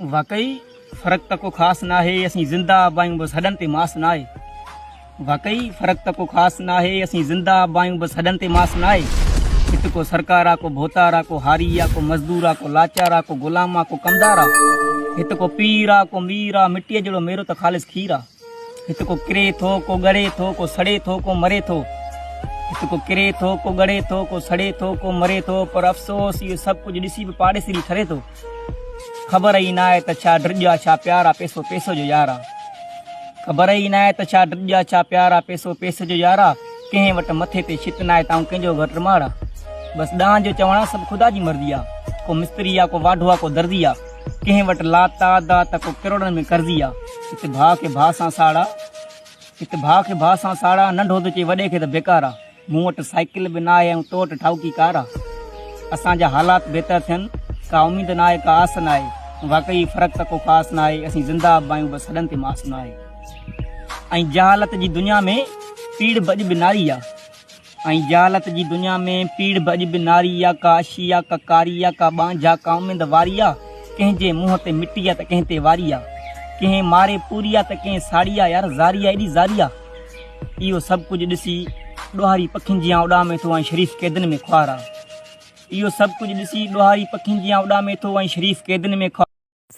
واقعي فرق ته ڪو خاص ناهي اسين زنده به آهيون بس هڏن تي ماس ناهي واقعي فرق ته ڪو خاص ناهي اسين زنده به آهيون بس هڏن تي ماس ناهي هت ڪو سرڪار آ ڪو ڀوتار آ ڪو هاري آ ڪو مزدور آ ڪو لاچار آ ڪو غلام آ ڪو ڪمدار آ هت ڪو پير آ ڪو مير آ مٽيء جهڙو ميرو ته خالص کير آ هت ڪو ڪري ٿو ڪو ڳڙي ٿو ڪو سڙي ٿو ڪو مري ٿو هت ڪو ڪري ٿو ڪو ڳڙي ٿو ڪو سڙي ٿو ڪو مري ٿو پر افسوس اهو سڀ ڪجهه ڏسي به پاڙيسري ٺري ٿو خبر ئي ناهي ته ڇا ڊڄ آ ڇا پيار آ پيسو پيسو جو يار آ خبر ئي ناهي ته ڇا ڊڄ آ ڇا پيار آ پيسو پيسي جو يار آ ڪنهن وٽ مٿي تي ڇت ناهي ته آئون ڪنهن جو گهر ٽماڙ آ بس ڏانهن جو چوڻ آ سڀ خدا جي مرضي آ ڪو مستري آ ڪو واڍو آ ڪو درزي آ ڪنهن وٽ لاتعداد ته ڪو ڪروڙن ۾ قرضي آ. هت ڀاء کي ڀاء سان ساڙ آ. هت ڀاء کي ڀاء سان ساڙ آ. ننڍو ٿو چئي وڏي کي ته بيڪار آ. مون وٽ سائيڪل به ناهي ۽ تو وٽ ٺاهوڪي ڪار آ. اسان جا حالات بهتر ٿين، ڪا اميد ناهي ڪا آس ناهي. واقعي فرق ته ڪو خاص ناهي. اسين زنده به آهيون بس هڏن تي ماس ناهي. ۽ جهالت جي دنيا ۾ پيڙهه به اڄ به ناري آ. ۽ جهالت جي دنيا ۾ پيڙهه به اڄ به ناري آ، ڪا اشي آ، ڪا ڪاري آ، ڪا ٻانجها، ڪا اميد واري آ، ڪنهن جي منهن تي مٽي آ ته ڪنهن تي واري آ، ڪنهن ماري پوري آ ته ڪنهن ساڙي آ، يار زاري آ ايڏي زاري آ. اهو سڀ ڪجهه ڏسي ڏوهاري پکين جيان اڏامي ٿو ۽ شريف قيدين ۾ خوار آ. اهو سڀ ڪجهه ڏسي ڏوهاري پکين جيان اڏامي ٿو ۽ شريف قيدين ۾ خوار.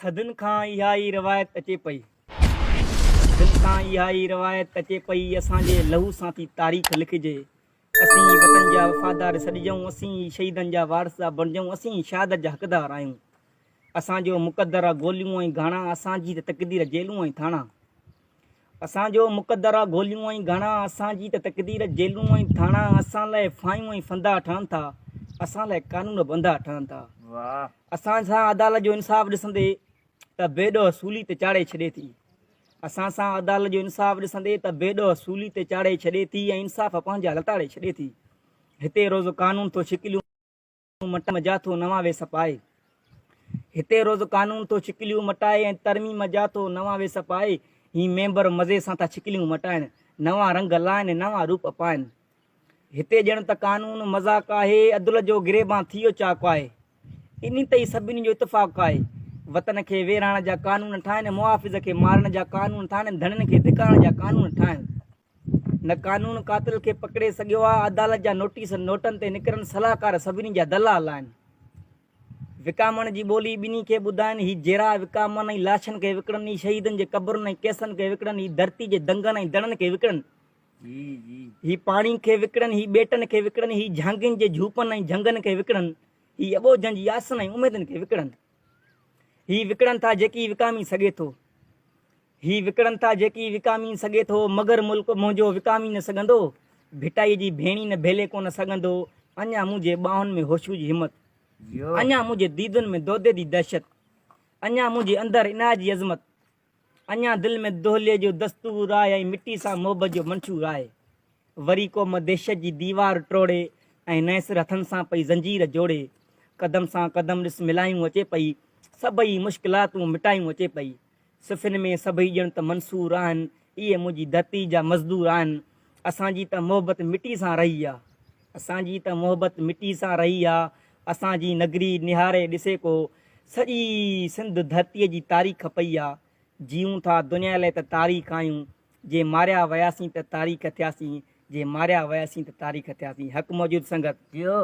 صدين کان اها ئي روايت اچي پئي. صدين کان اها ئي روايت اچي پئي اسان جي لهو سان ٿي تاريخ لکجي. اسين ئي وطن جا وفادار سڏجون، اسين ئي شهيدن جا وارث بڻجون، اسين ئي شهادت جا حقدار آهيون. اسان جو مقدر آ گوليون ۽ گهاڻا، اسان جي ته تقدير جيلون ۽ ٿاڻا. اسان جو مقدر آ گوليون ۽ گهاڻا، اسان جي ته تقدير جيلون ۽ ٿاڻا، اسان لاء ڦاهيون ۽ ڦندا ٺهن ٿا، اسان لاء قانون به انڌا ٺهن ٿا. اسان سان عدالت جو انصاف ڏسندي ته بي ڏوهه سولي تي چاڙهي ڇڏي ٿي. اسان سان عدالت جو انصاف ڏسندي ته بي ڏوهه سولي تي چاڙهي ڇڏي ٿي ۽ انصاف پنهنجا لتاڙي ڇڏي ٿي. هتي روز قانون ٿو ڇڪليون مٽائي جا ٿو نوان ويس پائي. هتي روز قانون ٿو ڇڪليون مٽائي ۽ ترميم جا ٿو نوان ويس پائي. هي ميمبر مزي سان ٿا ڇڪليون مٽائن، نوان رنگ لائن، نوان روپ پائن. هتي ڄڻ ته قانون مذاق آهي، عدل جو گريبان ٿيو چاڪ آهي. انهي تي ئي سڀني جو اتفاق آهي. وطن کي ويڙهائڻ جا قانون ٺاهن، محافظ کي مارڻ جا قانون ٺاهن، ڌڻين کي ڌڪارڻ جا قانون ٺاهن. نه قانون قاتل کي پڪڙي سگهيو آهي، عدالت جا نوٽيس نوٽن تي نڪرن، صلاحڪار سڀني جا دلال آهن. وڪامڻ جي ٻولي ٻنهي کي ٻڌائن، هي جيرا وڪامن ۽ لاشن کي وڪڻن، هي شهيدن جي قبرن ۽ ڪيسن کي وڪڻن، هي ڌرتي جي دنگن ۽ دڙن کي وڪڻن، هي پاڻي کي وڪڻن، هي ٻيٽن کي وڪڻن، هي جهانگين جي جهوپن ۽ جهنگن کي وڪڻن، هي اٻوجهن جي آسن ۽ اميدن کي وڪڻن. هي وڪڻن ٿا جيڪي وڪامي سگهي ٿو. هي وڪڻن ٿا جيڪي وڪامي سگهي ٿو، مگر ملڪ منهنجو وڪامي نه سگهندو. ڀٽائيء جي ڀيڻي نه ڀيلي ڪونه سگهندو. اڃا منهنجي ٻانهن ۾ هوشو جي همت. اڃا منهنجي ديدن ۾ دودي جي دهشت. اڃا منهنجي اندر عنايت جي عظمت. اڃا دل ۾ دهليء جو دستور آهي ۽ مٽي سان محبت جو منشور آهي. وري قوم دهشت جي ديوار ٽوڙي ۽ نئين سر هٿن سان پئي زنجير جوڙي. قدم سان قدم ڏس ملايون اچي پئي، سڀئي مشڪلاتون مٽايون اچي پئي. صفن ۾ سڀئي ڄڻ ته منصور آهن، اهي منهنجي ڌرتي جا مزدور آهن. اسان جي ته محبت مٽي سان رهي آ. اسان جي ته محبت مٽي سان رهي آ. اسان جي نگري نهاري ڏسي ڪو، سڄي سنڌ ڌرتيء جي تاريخ پئي آ. جيئون ٿا دنيا لئه ته تاريخ آهيون، جي ماريا وياسين ته تاريخ ٿياسين، جي ماريا وياسين ته تاريخ ٿياسين. حق موجود سنگت. جيئو.